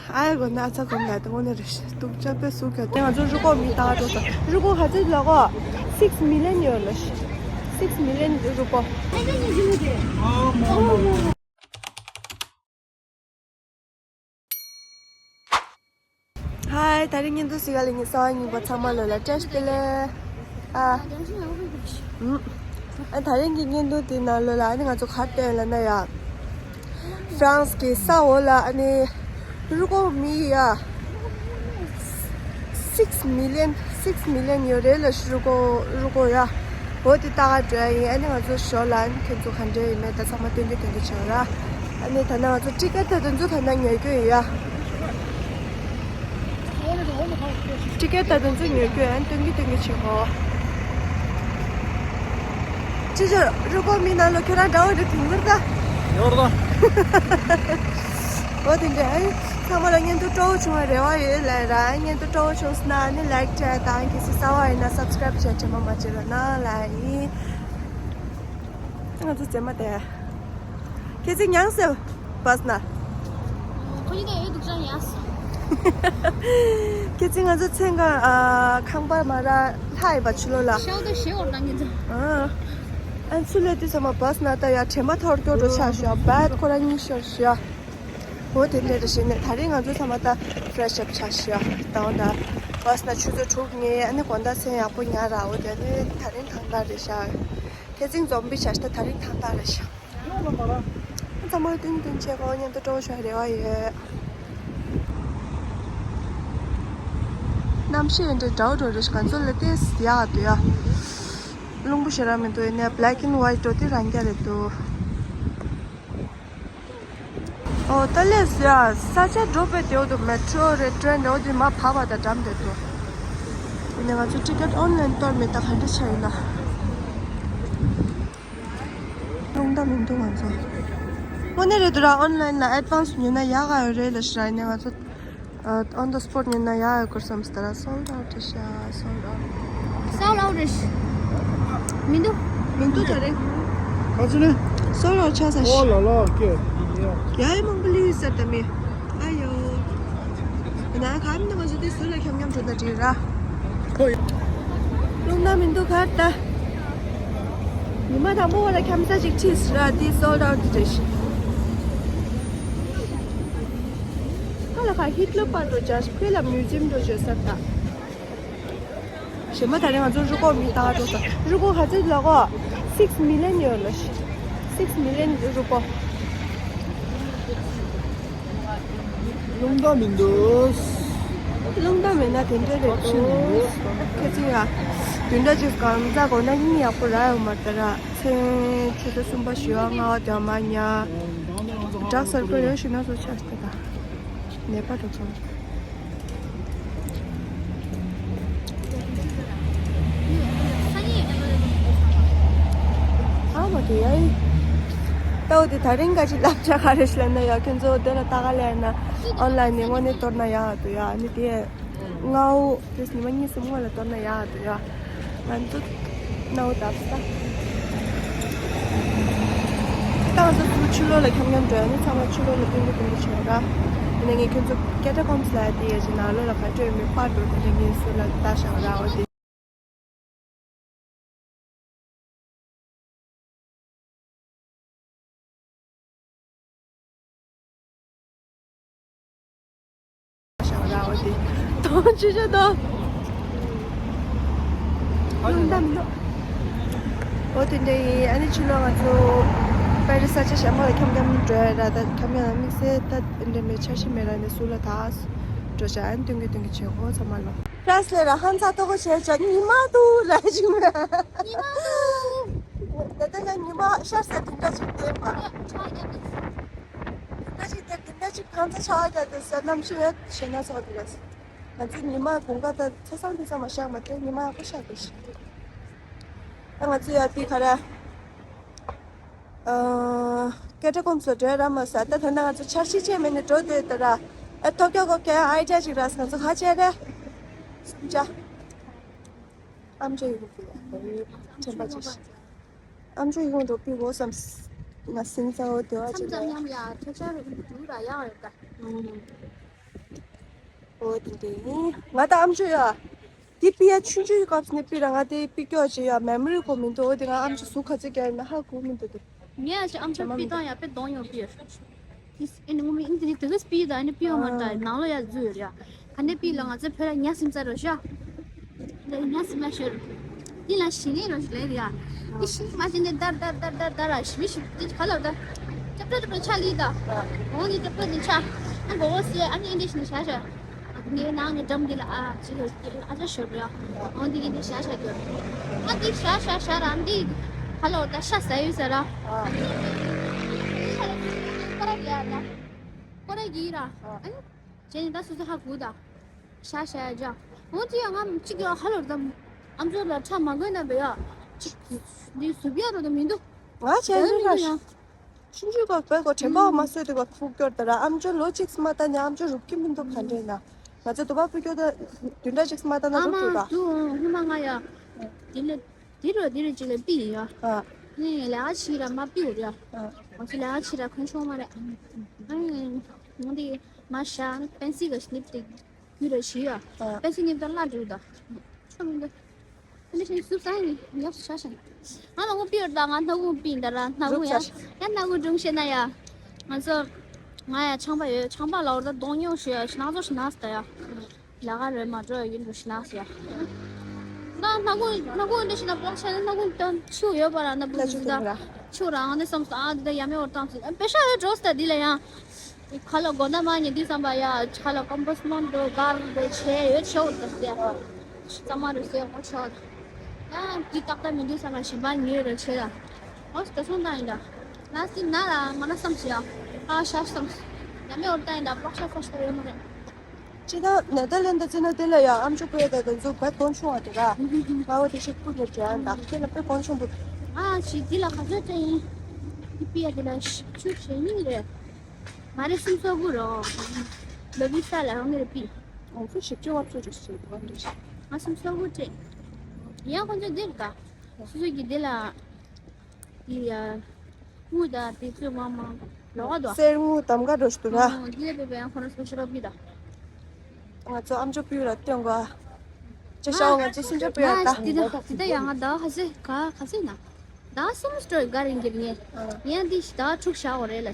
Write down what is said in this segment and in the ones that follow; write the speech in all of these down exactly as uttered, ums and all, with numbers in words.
ཨའི་གོ་ན་ཚ་གོ་ན་དེ་མོ་ནས་རེད་ཤི་སྟུག་ཅག་པའི་སུ་ག་དེ་ང་ཚོ་རུ་ཀོ་མི་ཏག་འགྲོ་ས་རུ་ཀོ་ག་ཚོད་ལ་གོ་six million ཡོད་ལ་ཤི་six million རུ་ཀོ། ཧའི། ད་རིང་བརྙན་ཐུང་གཟིགས་ག་ལ་ཉེ་ས་བ་ཉིན་པ་ཚང་མ་ལོ་ལ་བཀྲ་ཤིས་བདེ་ལེགས། ཨ། ཨ། ད་རིང་གི་བརྙན་ཐུང་དེ་ནང་ལོ་ལ་ཨ་ནི་ང་ཚོ་གར་བསྟན་ལ་ན་ཡ། ཧྥ་རན་སི་གི་ས་འོག་ལ་ཨ་ནི་རུ་ཀོ་མི་ཡ། six million six million ཡོད་རེད་ལ་ཤི་རུ་ཀོ་རུ་ཀོ་ཡ། འོ་དེ་ལྟ་ག་འགྲོ་ཡ་ཡིན། ཨ་ནི་ང་ཚོ་ཞོར་ལ་ཨ་ནི་ཁྱེད་ཚོ་ག་འདྲ་ཡིན་མེད་ད་ཚང་མ་སྟོན་རྒྱུ་སྟོན་རྒྱུ་བྱེད་ར། ཨ་ནི་ད་ནང་ང་ཚོ་ཊི་ཀེ་ཊི་ད་དེ་ཚོ་ད་ནང་ཉོ་རྒྱུ་ཡིན་ཡ། ཊི་ཀེ་ཊི་ད་དེ་ཚོ་ཉོ་རྒྱུ་ཡིན། སྟོན་རྒྱུ་སྟོན་རྒྱུ་བྱེད་གོ། ཅི་ཅི་རུ་ཀོ་མི་ནང་ལོ་ཁྱོད་རང་འདྲ་བོ་རེད་དུང་གུར་ད། ཡོར་ད། འོ་དེ་འདྲ་ཨ་ནི་ཚང་མ་ལ་བརྙན་ཐུང་སྤྲོ་བོ་བྱུང་བའི་རེ་བ་ཡོད་ལ་ར། བརྙན་ཐུང་སྤྲོ་བོ་བྱུང་སོང་ན་ཨ་ནི་ལའིཀ་བྱས་དང་གལ་སྲིད་གསར་བ་ཡིན་ན་སབ་སི་ཀ་རེབ་བྱས་དྲན་པ་མ་བརྗེད་རོགས་གནང་ལ་ཡིན། ང་ཚོ་མཛེས་མ་དེ། ཁྱེད་ཚོ་མྱངས་སོང་བས་ན། ཁོ་གཉིས་ཀ་ཡོད་འདུག་ཅང་ཡ། ཁྱེད་ཚོ་ང་ཚོ་མཚན་གང་ཨ་ཁང་པ་མ་ར་ལྷ་ཡིན་པ་ཆུ་ལོ་ལ། ཤའོ་ད་ཞེ་འོར་དང་ངེད་ཚོ། ཨ། ཨ་ཆུ་ལོ་དུས་ཚང་མ་བས་ན་ད་ཡ་དྲན་པ་ཐོར་སྐྱོ་འགྲོ་ཆགས་ཤག་བས་ཁོ་རང་གཉིས་ཤོར་ཤག་འོ་དེ་འདྲ་རེ་བྱས་ནས་ད་རིང་ང་ཚོ་ཚང་མ་ད་ཕི་རེ་ཤི་ཨབ་ཆགས་ཤག་ད་འོ་ད་བས་ན་ཆུ་ཚོད་དྲུག་ཉལ་ཨ་ནི་དགོང་དག་མཚན་ཡག་པོ་ཉལ་ར། འོ་དེ་ནི་ད་རིང་ཐང་ཐང་རེད་ཤག་ཁྱེད་ཚོ་འཛོམས་པའི་བྱ་ཤ་ད་རིང་ཐང་ཐང་རེད་ཤག་ཚང་མ་ཏུན་ཏུན་བྱེད་དགོས་མཉམ་དུ་སྤྲོ་བོ་ཞིག་རེ་བ་ཡོད། གནམ་གཤིས་འདི་འདྲ་འགྲོ་རེད་ཤག་ང་ཚོ་ལ་ཏོག་ཙམ་ཡག་འདུག་ཡ། རླུང་བུ་ཞེ་དྲག་མི་འདུག་ཡིན་ནའི་black and white འགྲོ་དེ་རང་རྐྱ་རེད་འདུག་འོ་ད་ལས་ཡ་ས་ཆ་འགྲོ་བའི་དེའུ་དུ་མེ་ཊོ་རེད་ཊེན་འོ་དེ་མ་བབས་པ་དང་འགྲམ་དེ་འདུག་ཡིན་ནའི་ང་ཚོ་ཊི་ཀེ་ཊི་ཨོན་ལན་གཏོར་མེད་ད་ག་འདྲ་ཆགས་ཡིན་ན། རླུང་རྟ་མི་འདུག་ང་ཚོ། དངོས་གནས་རེད་འདུག་ར་ཨོན་ལན་ལ་ཨེཌ་ཝན་སི་ཉོས་ན་ཡག་ག་ཡོད་རེད་ལ་ཤི་ར་ཡིན་ནའི་ང་ཚོ། ཨོན་ད་སི་པོ་ཊི་ཉོས་ན་ཡག་ཡོད་སྐོར་བསམ་སྟེ་ར་སོལ་ཌི་ཨའུཊ་རེད་ཤག་སོལ་ཌི་ཨའུཊ། སོལ་ཌི་ཨའུཊ་རེད་ཤག་མི་འདུག་མི་འདུག་ད་རེད། ག་ཚོད་ནས། སོལ་ཌི་ཨའུཊ་ཆགས་ས་ཨོ་ཤག་ལ་ལ་ཀེ། ཡ་ཡ་མང་པོ་ལུས་ཟེར་ད་མི། ཨ་ཡོ། ང་ག་མི་ན་ང་ཚོ་དེ་ཟུར་ལ་འཁྱམ་འཁྱམ་འགྲོ་ད་འགྲིག་ར། ཧོ་ཡ། རླུང་རྟ་མི་འདུག་གར་ལྟ། ཉི་མ་དང་པོ་བ་ལ་འཁྱམ་ས་ཅིག་ཁྲིད་སི་ར་དེ་སོལ་ཌི་ཨའུཊ་རེད་ཤག་ཁ་ལ་ཁ་ཧི་ཊི་ལར་པར་འགྲོ་ཅག་ཕི་ལ་མིའུ་ཛི་ཡམ་འགྲོ་བརྗོད་ས་ད། གཞན་པ་ད་རིང་ང་ཚོ་རུ་ཀོ་མི་ལྟ་ག་འགྲོ་ས། རུ་ཀོ་ག་ཚོད་ལ་གོ six million ཡོད་ལ་ཤི། six million རུ་ཀོ། རླུང་རྟ་མི་འདུག་རླུང་རྟ་མེད་ན་དེ་འདྲ་རེད་འདུག་ཁྱེད་ཚོ་ཡ། བདུན་ཕྲག་གཅིག་གང་ཟག་གོ་ན་གཉིད་ཡག་པོ་རག་ཡོད་མ་རེད་ད་ར། མཚན་ཆུ་ཚོད་གསུམ་པ་བཞི་པ་ལྔ་པ་དེ་མ་ཉལ། ཌག་སར་ཀལ་ཡོད་ཤི་ན་ཚོ་ཆགས་ཤི་ད་ད། ནད་པ་འགྲོ་ཚོང་། ཨ་མ་དེ་ཡ་ཡིན། ད་འོ་དེ་ད་རིང་ག་ཅི་བསླབ་བྱ་ག་རེ་ཞིག་ལབ་ན་ཡ་ཁྱོད་ཚོ་དེ་ལ་ལྟ་ག་ལས་ན་ཨོན་ལན་ནས་དངོས་གནས་གཏོར་ན་ཡག་འདུག་ཡ། ཨ་ནི་དེ་སྔ་བོ་དེ་ཉི་མ་གཉིས་གསུམ་སྔོན་ལ་གཏོར་ན་ཡག་འདུག་ཡ། ང་ཚོ་སྣང་བ་བརྡབས་ས། ད་ང་ཚོ་ཚུར་ཕྱི་ལོགས་ལ་འཁྱམ་འཁྱམ་འགྲོ་ཡ་ནི་ཚང་མ་ཕྱི་ལོགས་ལ་སྟོན་གི་སྟོན་གི་བྱེད་ར། ཡིན་ན་ངས་ཁྱོད་ཚོ་ཀེ་ཊ་ཀོམ་སི་ལ་དེ་ཡ་ཅིག་ནང་ལོགས་ལ་ག་འགྲོ་ཡོད་མེད་པར་འགྲོ་དེ་འདྲ་ངས་སུ་ལ་ལྟ་བཞག་ར་འོ་དེ། ཏོང་ཆུ་ཆུ་ཏོ། ཨོ་དེ་འདྲ་ཡིན། ཨ་ནི་ཕྱི་ལོགས་ང་ཚོ་པེ་རི་ས་ཆ་གཞན་པ་ལ་འཁྱམ་འཁྱམ་འགྲོ་ཡ་ར། ད་འཁྱམ་ཡ་དམིགས་བསལ་ད་འདྲ་མེད་འཆར་གཞི་མེད་ར། ནས་སུ་ལ་ད་འགྲོ་བྱ་ཨ་ནི་སྟོན་གི་སྟོན་གི་བྱེད་ཧོ་ཚང་མ་ལོ། ར་སི་ལེ་ར་ཧན་ཚ་ཏོ་གོ་བྱས་བྱ་ཉི་མ་དུ་ལ་ཅིག་མེད། ཉི་མ་དུ། ད་ལྟ་ང་ཉི་མ་ཤར་ས་དེ་འདྲ་ཅིག་བསྟན་པ། ཡ་ཆ་ཡ་མི། དེ་འདྲ་ཅིག་དེ་འདྲ་ཅིག་གང་ཚ་ཆ་བ་རྒྱག་དུས་ས་གནམ་གཤིས་ཡོད་ཞེ་ན་ཚོགས་དེ་རེད། ང་ཚོ་ཉི་མ་དགུན་ཁ་ད་ཆ་ཚང་དེ་ཚང་མ་བཞག་མ་ཐེ་ཉི་མ་ཡག་པོ་ཤར་དེ་ཤི། ད་ང་ཚོ་ཡ་དེ་ག་ར། ཀེ་ཊ་ཀོམ་སི་ལ་འགྲོ་ཡ་ར་མ་ཟ། ད་ད་ནང་ང་ཚོ་འཆར་གཞི་བྱས་མེད་ནས་འགྲོ་དེ་ད་ར། ཨ་ཐོབ་རྒྱག་གོ་ཀེ་ཨའི་ཌི་ཡ་ཅིག་ར་ང་ཚོ་ཁ་ཆེ་རེད། སུམ་ཅ། ཨམ་ཅོག་ཡིག་གོ་པི་ཡ། ཁྲེན་པ་ཅིག་ཨམ་ཅོག་ཡིག་གོ་འགྲོ་པི་གོ་བསམ། ང་སིན་ས་འོ་དེ་བ་ཅིག་ར། མཚམས་མཚམས་ཡ་ཐོབ་ཆ་རུ་ར་ཡ་ཡོད་ད། འོ་དེ་འདྲ་ཡིན། ང་ད་ཨམ་ཅོག་ཡ། དེ་པི་ཡ་ཆུང་ཆུང་གི་སྐབས་ནས་པི་ར་ང་དེ་པི་སྐྱོ་ཅེ་ཡ་མེ་མོ་རི་གོ་མི་འདུག་འོ་དེ་ང་ཨམ་ཅོག་གཟུགས་ག་ཚོད་རྒྱག་ཡིན་ན་ཧ་གོ་མི་འདུག་དེ། ངས་ཨ་ཅག་ཨམ་ཅོག་པི་ཏང་ཡ་པི་གདོང་ཡོང་པི་ཡ། ཨེ་ནི་ངོ་མི་ཨིན་དེ་ནི་དེ་ག་སྤི་ད་ཨེ་ནི་པི་ཡོང་མ་ད་ནང་ལོ་ཡ་འཛུལ་ཡོད་ཡ། ག་ནས་པི་ལ་ང་ཚོ་བོད་ལ་ཉ་སིམ་ཚར་རོ་ཤ། ཉ་སིམ་ལ་ཤོར། དེ་ལ་ཞི་ནི་རོ་ཞིག་ལས་རེད་ཡ། དེ་ཞི་མ་ཞི་ནི་དར་དར་དར་དར་དར་ཞི་མི་ཞི་དེ་ག་ལ་ད། ཅབ་ཅབ་ཅབ་ཆ་ལི་ད། འོ་ནི་ཅབ་ཅབ་ནི་ཆ། ཨ་མགོ་བོ་སི་ཨ་ནི་ཨིན་དེ་ཞི་ནི་ཤ་ཤ། ངའི་ནང་གི་འགྲམ་འདི་ལ་ཨ་ཅི་ལ་ཨ་ཅག་ཤོར་ར། འོ་འདི་གི་འདི་ཤ་ཤ་རྒྱོ། ཨ་འདི་ཤ་ཤ་ཤ་ར་འདི་ཁ་ལོ་ད་ཤ་ཟ་ཡོད་ཟ་ར། ཁོ་ར་གི་ཡ་ད། ཁོ་ར་གི་ར། ཨ་ནི་ཇེ་ནི་ད་སུ་སུ་ཧ་གུ་ད། ཤ་ཤ་ཡ་ཇ། འོ་འདི་ཡ་ང་གཅིག་གི་ཁ་ལོ་ད། ཨམ་ཅོག་ལ་ཁྲ་མ་དགོས་ན་བེ་ཡ། ཅིག་འདི་སུ་བི་ཡ་རོ་ད་མི་འདུག་ང་ཆེན་ནི་ར། ཆུང་ཆུང་སྐབས་བོད་སྐོར་དྲན་པ་མ་སོས་དུས་སྐབས་ཕུགས་སྐྱོར་དང་ར་ཨམ་ཅོག་ལོ་གཅིག་མ་ལྟ་ནས་ཨམ་ཅོག་རུབ་ཀྱི་མི་འདུག་ག་འདྲས་ན། ང་ཚོ་དུ་བ་ཕུགས་སྐྱོར་དང་བདུན་ཕྲག་གཅིག་མ་ལྟ་ན་ཨ་རུབ་མ་འདུག་ད། དུ་ཧུ་མ་ང་ཡ། དེ་ལ་དེ་རུ་དེ་རུ་ཅིག་ལ་པི་ཡིན་ཡ། ཨ། ནི་ལས་ཀ་ཕྱི་ར་མ་པི་འུར་ཡ། ཨ། ང་ཚོ་ལས་ཀ་ཕྱི་ར་ཁོན་ཆུང་མ་རེད། ཨ་ནི་ང་འདི་མ་ཤ་པན་སི་ག་སྣིབ་དེ། རྒྱུ་ར་ཞིག་ཡ། ཨ། པན་སི་ནི་ད་ལ་འགྲོ་ད། ཆོ་མི་འདུག་ཨ་ནི་ཤིང་སུབ་ས་ཡིན་ཉག་ཤ་ཤ། ང་ལ་ངོ་པི་ཡོད་ད་ང་སྣ་ཁུང་པི་ད་ར་སྣ་ཁུང་ཡ། སུབ་ས་ཡ་སྣ་ཁུང་སྒྲུང་བཤད་ན་ཡ། ང་ཚོ། ང་ཡ་ཆང་པ་ཡོད་ཆང་པ་ལ་འོར་ད་གདོང་ཉོ་ཞུ་ཡ་ཤི་ན་ཚོ་ཤི་ན་སི་ད་ཡ། ལ་ག་རེ་མ་འགྲོ་ཡ་ཡིན་འགྲོ་ཤི་ན་སི་ཡ། ད་སྣ་ཁུང་སྣ་ཁུང་འདི་ཤི་ན་པོག་ཆ་ན་སྣ་ཁུང་དོན་ཆུ་ཡོད་པ་ར་ན་པོག་ཆུ་ད། ཆུ་ར་ང་ནི་བསམ་སོ་ཨ་འདི་ད་ཡ་མེ་འོར་ཏང་སི་པེ་ཤ་ཡོད་འགྲོ་སི་ད་འདི་ལ་ཡ། ཁ་ལོ་གོ་ན་མ་ཉེ་དུས་བསམ་པ་ཡ་ཁ་ལོ་ཀམ་པོ་སི་མོན་འགྲོ་གར་འགྲོ་ཆེ་ཡོད་ཆོག་ཏུ་སྟེ། ཙམ་མ་རུ་སེ་ཧོ་ཆོག་ཡང་དུས་ཏག་ཏག་མི་འདུག་བསམ་པ་ཞིམ་པ་ཉོས་རེ་ཆེ་ལ། ཧོ་སི་ད་སོང་ད་ཡིན་ད། ན་སི་ན་ལ་མ་ན་བསམ་ཞིག་ཡ། ཨ་ཤ་བསམ། ཡ་མེ་འོར་ད་ཡིན་ད་པག་ཤ་ས་ཤ་ཡོད་མ་རེད། ཅི་ད་ནེ་དར་ལན་ད་ཙི་ན་དེ་ལ་ཡ་ཨམ་ཅོག་པོ་ཡ་ད་ད་ཚོ་བད་གོན་ཆུང་བ་དེ་ར། ང་བ་དེ་ཤིག་པུ་ནེ་ཅི་ཡ་ད་དེ་ལ་བད་གོན་ཆུང་པོ། ཨ་ཞི་དེ་ལ་ག་ཚོད་ད་ཡིན། དེ་པི་ཡ་དེ་ལ་ཤ་ཆུ་ཆེ་ཡིན་རེད། མ་རེད་སུམ་ཚོགས་དགུ་རོ། ལོ་བི་ས་ལ་རང་ནས་པི། ཨོ་ཁུ་ཞིབ་ཅོ་བབ་ཚོ་ཅོ་ཞིབ་བབ་འདྲ་ཞིག་ང་སུམ་ཚོགས་དགུ་སྤྲད། ཡང་ཁོང་ཚོ་འདིར་ད། སུ་སུ་གི་འདི་ལ། འདི་ཡ། དངུལ་ད་དེ་ཚོད་མང་མང་ལོག་ག་དོ། གསེར་དངུལ་གདམ་ག་འགྲོ་ཞིག་འདུག་ར། ཨོ་འདི་ལ་བེ་བེ་ཡང་ཁོ་རང་སུ་ཤི་རོ་པི་ད། ང་ཚོ་ཨམ་ཅོག་པི་ཡུ་ར་སྟོན་ག་ཅེ་ཤའོ་ང་ཚོ་སུམ་ཅོག་པི་ཡུ་ར་ད། ང་འདི་ད་འདི་ད་ཡང་ང་ད་ཧ་སེ་ག་ག་སེ་ན། ཟླ་གསུམ་སྤྲོད་དགའ་རིང་གིར་ངས། ཡང་འདི་ཟླ་དྲུག་བཞག་འོ་རེད་ལ།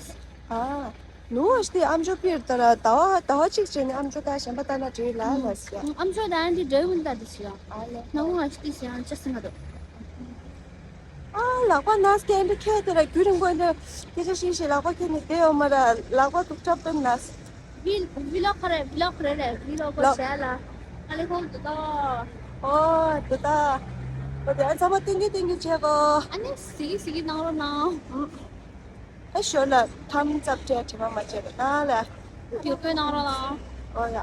ཨ། ནུ་ཨ་ཤི་ཨམ་ཅོག་པིར་ད་ར་ཟླ་བ་ཟླ་བ་གཅིག་བྱས་ནས་ཨམ་ཅོག་ད་གཞན་པ་ད་ན་བྲིས་ལ་ལ་སི་ཡ། ཨམ་ཅོག་ད་ཡང་འདི་འདྲ་ཡོང་ད་འདི་སི་ཡ། ཨ་ལེ། ནུ་ཨ་ཤི་སི་ཡང་ཅི་སི་ང་དོ། ཨ་ལག་པ་ནས་ཀྱེ་འདི་ཁྱེད་དེ་ར་རྒྱུ་རིང་པོ་འདི་སྐད་ཆ་ཤིག་ཤིག་ལག་པ་ཁྱེད་ནི་བསྡད་ཡོད་མ་ར་ལག་པ་དུག་ཁྲབ་ཏུ་ནས། ཝི་ཝི་ལོག་ཁ་རེ་ཝི་ལོག་ཁ་རེ་རེ་ཝི་ལོག་གོ་ལོག་ཤ་ལ། ཨ་ལེ་ཧོ་དུ་ད། ཨོ་དུ་ད། ཨོ་དེ་ཨ་ཚ་མ་ཏིང་གི་ཏིང་གི་བྱེད་གོ། ཨ་ནི་སི་གི་སི་གི་ནང་རོ་ནང་། ཨ་ཞོ་ལ་ཐམ་ཙབ་བྱས་དྲི་མ་མ་བྱས་པ་ན་ལ། དུ་གོས་ནང་རོ་ནང་། ཨོ་ཡ།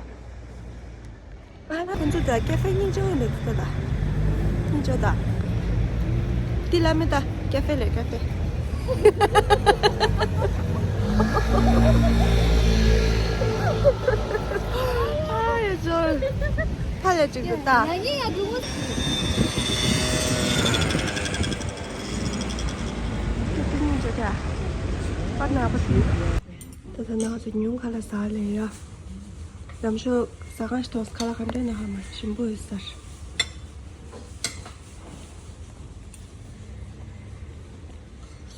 ཨ་ལ་ཁོང་ཚོ་ད་ཀེ་ཧྥེ་སྙིང་རྗེ་བོ་འདུག་ད། སྙིང་རྗེ་ད། ཏི་ལ་མི་ད་ཀེ་ཧྥེ་ལེ་ཀེ་ཧྥེ། ཨ་ཡ་ཇོ། ཕ་ལེ་ཅིག་ཏུ་ད། ཡ་ཡ་ཡ་གུ་མོ། ཏི་ཏི་སྙིང་རྗེ་ད། པ་ན་པ་ཏི། ད་ད་ན་ཚོ་ཉུང་ཁ་ལ་ཟ་ལེ་ཡ། ལམ་ཤོག་ཟ་ཁང་ཞིག་མཐོང་ཁ་ལ་ག་འདྲ་ན་ཧ་མ་ཞིམ་པོ་ཡོད་སར།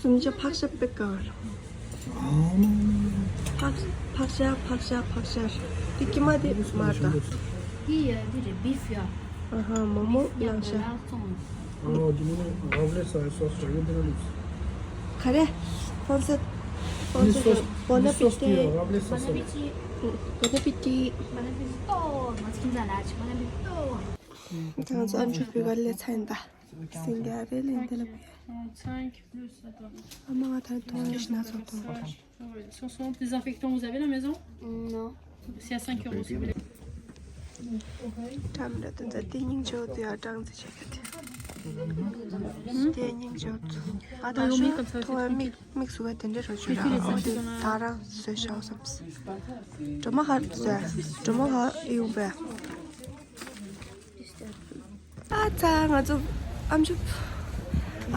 སུམ་ཅུ་ཕག་ཤ་པེ་ཀར། ཕག་ཕག་ཤ་ཕག་ཤ་ཕག་ཤ། དེ་ཀི་མ་དེ་མར་ད། དེ་ཡ་དེ་རེད་བིཕ་ཡ། ཨ་ཧ་མོ་མོ་ལང་ཤ། ཨ་ནོ་དེ་མོ་རབ་ལེ་སོ་སོ་སོ་ཡོད་དེ་ལུགས། ག་རེ། སྤོན་སར། སྤོན་སར་བོ་ན་པི་ཏི། བོ་ན་པི་ཏི། ང་ཚོ་ཨམ་ཅོག་པི་ག་ལེ་ཚན་ད། སིང་ག་རེ་ལེན་དེ་ལ་པི། ཨ་མ་ང་ད་ཐོང་ཡ་ཤི་ན་ཚོ་ཐོང་། Soixante, des infectants, vous avez à la maison ? Non. C'est à cinq euros si vous voulez. ཀྲམ་ར་དེ་ཚ་དེ་སྙིང་རྗེ་བོ་དེ་ཡ་ཀྲང་ཙི་བྱེད་གི་དེ། དེ་སྙིང་རྗེ་བོ་དེ། ཨ་ད་ཤོ་ཐོ་བ་མིག་མིག་སུ་བ་དེ་འདྲ་རོ་ཆུ་ར་ཨོ་དེ་ད་རང་བཟོས་ཤག་བསམ། སྒྲོལ་མ་ཧ་བཟོས། སྒྲོལ་མ་ཧ་ཨི་ཡོང་པས། ཨ་ཙ་ང་ཚོ་ཨམ་ཅོག་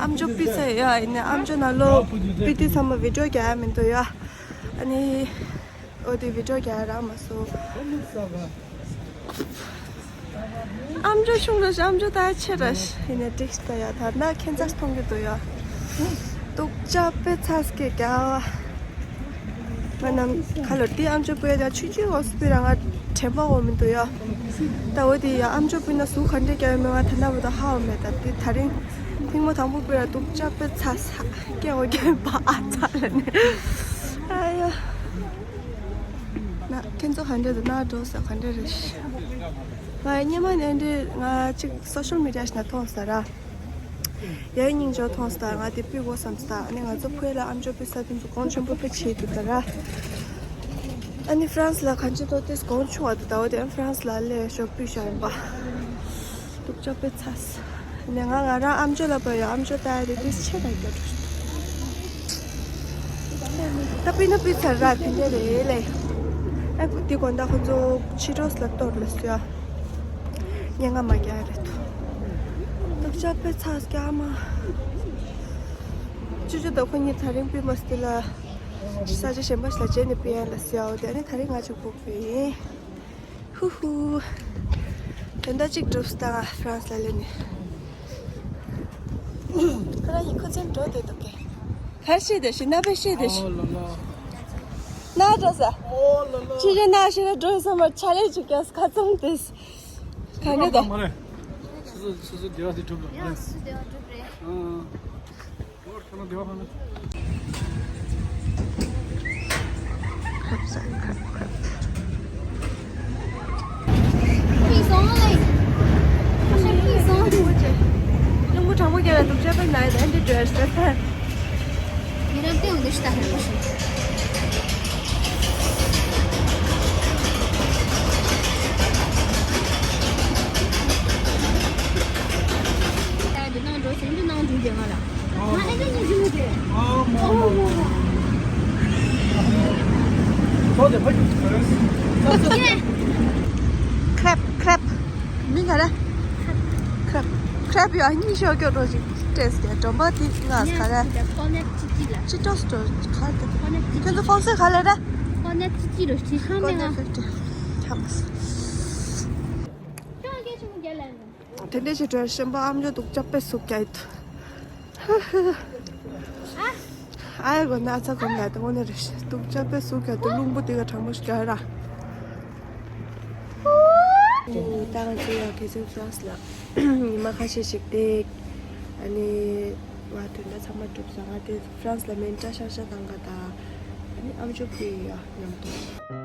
ཨམ་ཅོག་པི་ཚ་ཡ་ཡིན་ནས་ཨམ་ཅོག་ནང་ལོ་པི་ཏི་ཚང་མ་བི་ཌིའོ་རྒྱག་ཡ་མི་འདུག་ཡ། ཨ་ནི་ཨོ་དེ་བི་ཌིའོ་རྒྱག་ཡ་རག་མ་སོང་། ཨམ་ཅོག་ཆུང་ར་ཤི། ཨམ་ཅོག་ད་ཆེ་ར་ཤི། ཡིན་ནའི་འགྲིག་ད་ཡ། ད་ན་ཁྱེད་ཚ་མཐོང་གི་འདུག་ཡ། སྡུག་ཅག་པོ་ཚ་སྐད་རྒྱག་པ། ང་ནམ་ཁ་ལོ་དེ་ཨམ་ཅོག་པོ་ཡ་ཆུ་ཆུ་འོ་སྤུ་ར་ང་དྲན་པ་འོ་མི་འདུག་ཡ། ད་འོ་དེ་ཡ་ཨམ་ཅོག་པོ་ན་སུ་ག་འདྲ་རྒྱག་ཡོད་མེད་ང་ད་ན་བུ་ད་ཧ་འོ་མེད། ད་དེ་ད་རིང་ཐེངས་མ་དང་པོ་པོ་ཡ་སྡུག་ཅག་པོ་ཚ་ས་སྐད་འོ་རྒྱག་པ་ཨ་ཚ་ལ་ནི། ཨ་ཡ། ན་ཁྱེད་ཚོ་ག་འདྲ་འདུག་ན་འགྲོ་ས་ག་འདྲ་རེད་ཤི། ང་སྙེ་མ་ནས་འདི་ང་ཅིག་སོ་ཤལ་མི་ཌི་ཡ་ཞིག་ན་མཐོང་ས་ར། ཡའི་སྙིང་རྗེ་མཐོང་ས་ང་དེ་སྤུས་གོ་བསམ་ས། ཨ་ནི་ང་ཚོ་བོད་ལ་ཨམ་ཅོག་པོ་ས་དེ་ཚོ་གོང་ཆེན་པོ་དཔེ་ཆེ་འདུག་ད་ར། ཨ་ནི་ཧྥ་རན་སི་ལ་གང་ཅི་ཏོ་ཏེས་གོང་ཆུང་བ་འདུག་ད་འོ་དེ་ཧྥ་རན་སི་ལ་ལས་ཤོག་སྤུས་ཤ་ཡིན་པ། སྡུག་ཅག་པོ་ཚ་ས། ནས་ང་ང་རང་ཨམ་ཅོག་ལ་པ་ཡོད། ཨམ་ཅོག་ལྟ་ཡ་དེ་དུས་ཆེ་ར་རྒྱ་འགྲོ་ཤི། ད་པི་ན་པི་ཚར་ར་དེ་འདྲ་རེད་ལེ། ཨ་དེ་དགོན་བདག་ཁོ་ཚོ་ཕྱི་རོལ་ལ་གཏོར་ལ་སུ་ཡ། ཉེན་ཁ་མ་རྒྱག་རེད་དོ། སྡུག་ཅག་པོ་ཚ་སྐྱ་མ། ཅུ་ཅུ་ད་ཁོ་གཉིས་ད་རིང་པི་མ་སྟི་ལ། ས་ཆ་གཞན་པ་ཞིག་ལ་བྱས་ནས་པི་ཡན་ལ་སུ་ཡ། འོ་དེ་ནི་ད་རིང་ང་ཅིག་ཕུག་པ་ཡིན། ཧུ་ཧུ། དོན་དག་གཅིག་འགྲུབ་སྟངས་ཧྥ་རན་སི་ལ་སླེབས་ནས། ཁོ་རང་ཡིན་ཁོ་ཚོའི་འགྲོ་བསྡད་འདུག་གས། གར་ཤེས་དེ་ཤི་ན་པེ་ཤེས་དེ་ཤི། ཨོ་ལ་ལ། ན་འགྲོ་ས། ཨོ་ལ་ལ། ཕྱི་རེ་ན་ཤི་ར་འགྲོ་ས་མ་ཆ་ལེ་ཅིག་ཀྱང་ཁ་ཚང་དེ། ག་ནས་དོ། མ་རེད། སོ་སོ་སོ་སོ་སྡེ་བ་དེ་གྲུབ་ལ་མ་རེད། ཡང་སོ་སོ་སྡེ་བ་གྲུབ་རེད། ཨང་། Crabs and crab, crab. Crab, crab. མིང་ག་རེ། Crab, crab ཡ་གཉིས་ཤོག་སྐྱོ་འགྲོ་ཞིག་ཏེས་ཀྱི་སྒྲོམ་པ་དེ་ང་ག་རེ། ཅི་ཏོ་སི་ཏོ་ག་རེ། ཁྱོད་ཚོ་ཧྥོན་སི་ག་ལེ་རེད། ཀོ་ནེ་ཕིབ་ཏི། ཁམས། དེ་འདྲས་ཞིག་འགྲོ་ཤན་པ་ཨམ་ཅོག་སྡུག་ཅག་པོ་སུ་རྒྱག་ཡོད། ཨ་ཡ་གོ་ན་ཚ་གོམ་ན་དེ་དངོས་གནས་རེད་ཤི། སྡུག་ཅག་པོ་སུ་རྒྱག་དུ་རླུང་བུ་དེ་ག་གྲང་མོ་ཞིག་རྒྱག་ར། ད་ང་ཚོ་ཡ་གལ་སྲིད་ཧྥ་རན་སི་ལ་ཉི་མ་ཁ་ཤས་ཤིག་བསྡད། ཨ་ནི་ང་དོན་དག་ཚང་མ་གྲུབ་སོང་། ང་དེ་ཧྥ་རན་སི་ལ་མེ་ཏྲ་ཤར་ཤར་བཏང་ག་ད། ཨ་ནི་ཨམ་ཅོག་ཕུལ་ཡ་མཉམ་དུ།